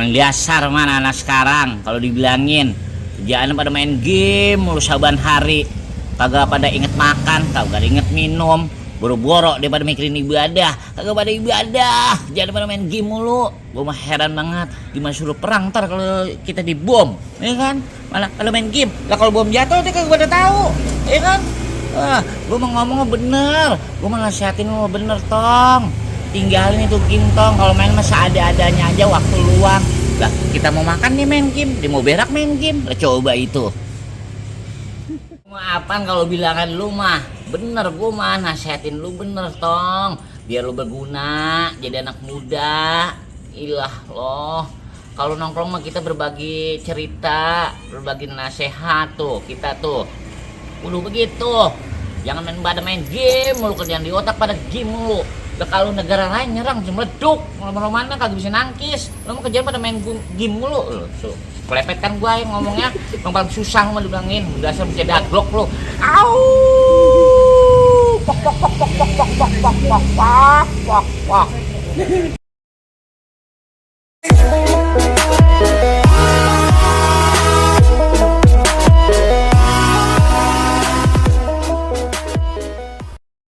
Emang dasar mana anak sekarang kalau dibilangin kerjaan pada main game mulu saban hari, kagak pada inget makan, kagak inget minum, boro-boro dia pada mikirin ibadah, kagak pada ibadah, jangan pada main game mulu. Gue mah heran banget, gimana suruh perang ntar kalau kita dibom, ya kan? Malah kalau main game, lah kalau bom jatuh dia kagak pada tahu, ya kan? Gue mau ngomong bener, gue mau nasihatin lo bener tong. Tinggalin itu game tong, kalau main masa ada-adanya aja waktu luang. Lah kita mau makan nih main game, dia mau berak main game, lah coba itu. Apaan kalau bilangan lu mah bener, gue mah nasihatin lu bener tong, biar lu berguna jadi anak muda. Ilah loh, kalau nongkrong mah kita berbagi cerita, berbagi nasihat tuh kita tuh kudu begitu. Jangan main game mulu, kerjaan di otak pada game mulu. Lah kalau negara lain nyerang cuma meleduk, mana kagak bisa nangkis. Lo mau kerjaan pada main game mulu. So, kelepet kan gua yang ngomongnya, yang paling susah mah dibilangin, dasar bisa daglok lo. Au! Pok pok pok pok pok pok pok pok pok pok pok.